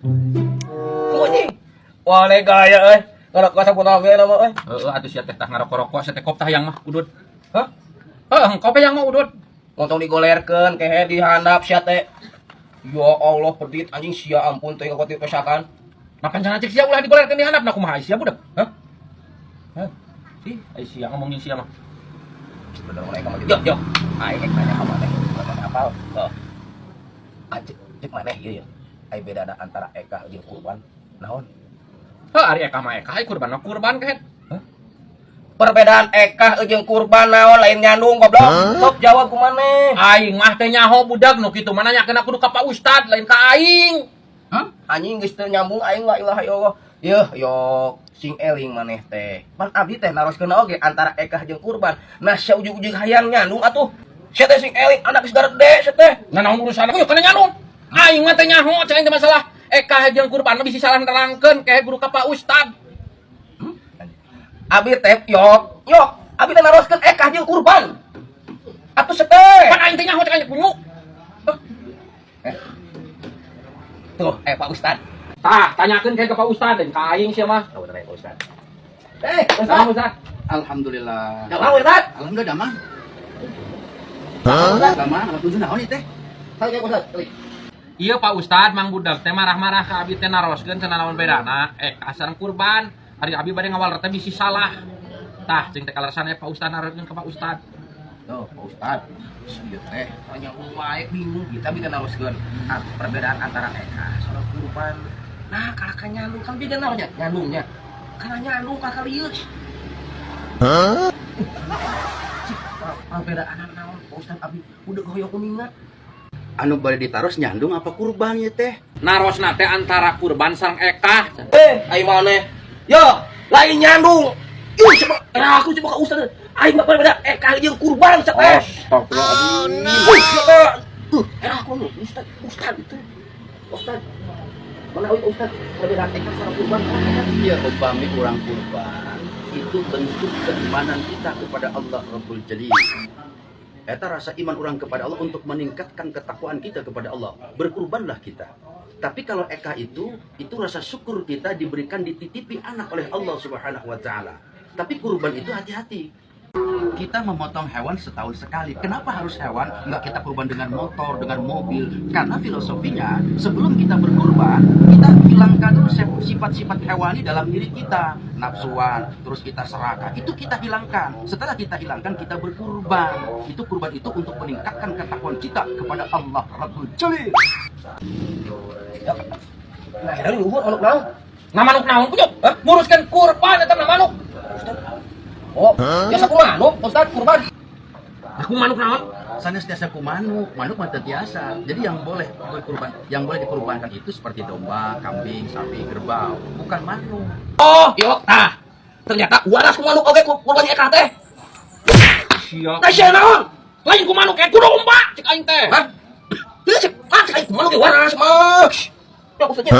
Anjing. Wah, gaya euy. Ngarokok sampurna oge nama euy. Heeh, atuh sia teh tah ngarokok-rokok, sia teh kop tah hayang mah udud. Hah? Heuh, kopi yang mah udud. Montong digolerkeun kehe di handap sia teh. Ya Allah, pedit anjing sia, ampun teh ngakot pesakan. Makan jangan cek sia ulah digolerkeun di handap, nah kumaha sia budak? Hah? Hah? Ih, ai sia ngomongin sia mah. Bener mereka mah. Yo, yo. Aing rek nanya ka maneh, maneh apal? Heuh. Ah, cek, cek maneh ieu ya. Ai bedana antara ekah jeung kurban naon? Heuh, ari ekah mah ekah, ai kurban mah kurban kehed. Perbedaan ekah jeung kurban naon, lain nyandung, goblok? Sok jawab ku maneh. Aing mah teh nyaho budak, nu kitu mah nanyakeun kudu ka Pak Ustad, lain ka aing. Hah? Anjing, geus teu nyambung aing, la ilaha illallah. Yeuh, yo sing eling maneh teh. Pan abdi teh naroskeun oge antara ekah jeung kurban. Nah, sia ujug-ujug hayang nyandung atuh. Sia teh sing eling, anak geus garede sia teh. Nah, naon urusan aku kana nyandung? Aing mah teh nyaho, cek aing teh masalah ekah jeung kurban mah bisi salah nerangkeun kehe kudu ka Pak Ustad. Abi teh yok, yok. Abi teh naroskeun ekah jeung kurban. Atuh sia teh. Pan aing teh nyaho, cek aing kunyuk. Eh. Tuh, eh, Pak Ustad. Tah, tanyakeun kehe ka Pak Ustad dan ka aing sia mah. Oh, bener ya, Pak Ustad. Eh, Salam Ustad. Ustad. Alhamdulillah. Damang, Ustad. Alhamdulillah damang. Ustad. Damang, apa tujuh naon ieu teh? Kali Pak Ustad, kali. Iya Pak Ustad, Mang Budak teh marah-marah ka abi teh naroskeun cenah naon bedana ekah sareng kurban. Ari abi bade ngawal teh bisi salah. Tah, cing teh kaleresan Pak Ustad naroskeun ka Pak Ustad. Tuh, Pak Ustad. Ieu teh tanya wae bingung kita bisa naroskeun. Ah, perbedaan antara ekah sareng kurban. Nah, kalahkan nyandung kan beda naonnya? Nyandungnya. Karena nyandung kakak lieu. Hah? Cik, perbedaan naon Pak Ustad, abi udah hoyong kuninga. Anu bade ditaros nyandung apa kurban ieu teh? Narosna teh antara kurban sareng ekah. Eh, ayo maneh? Yo, lain nyandung. Ih, coba, eh, aku coba ke Ustad. Aing mah perbedaan ekah jeung kurban sia teh. Astagfirullahaladzim. Wih, siapa? Era aku nih, Ustad, Ustad itu. Ustad. Mana euy Ustad? Perbedaan ekah sareng kurban naon? Iya, upami urang kurban itu bentuk keimanan kita kepada Allah Rabbul Jalil. Eta rasa iman orang kepada Allah untuk meningkatkan ketakwaan kita kepada Allah. Berkurbanlah kita. Tapi kalau ekah itu rasa syukur kita diberikan, dititipi anak oleh Allah Subhanahu wa taala. Tapi kurban itu hati-hati. Kita memotong hewan setahun sekali. Kenapa harus hewan? Nggak kita kurban dengan motor, dengan mobil. Karena filosofinya, sebelum kita berkurban, kita hilangkan dulu sifat-sifat hewani dalam diri kita. Nafsuan, terus kita serakah. Itu kita hilangkan. Setelah kita hilangkan, kita berkurban. Itu kurban itu untuk meningkatkan ketakwaan kita kepada Allah Rabbul Jalil. Nah, dari luhur manuk naon? Nah, manuk naon kunyuk? Hah? Nguruskeun kurban eta mah manuk. Oh, biasa ku manuk, Ustad, kurban. Aku manuk naon? Sanes tiasa ku manuk, manuk mah teu tiasa. Jadi yang boleh berkurban, yang boleh dikurbankan itu seperti domba, kambing, sapi, kerbau, bukan manuk. Oh, yo, nah. Ternyata waras ku manuk oge kurbannya ekah teh. Sia. Nah, sia naon? Lain ku manuk, ku domba cek aing teh. Hah? Teu cek, ah, cek aing ku manuk ge waras mah. Ya, maksudnya.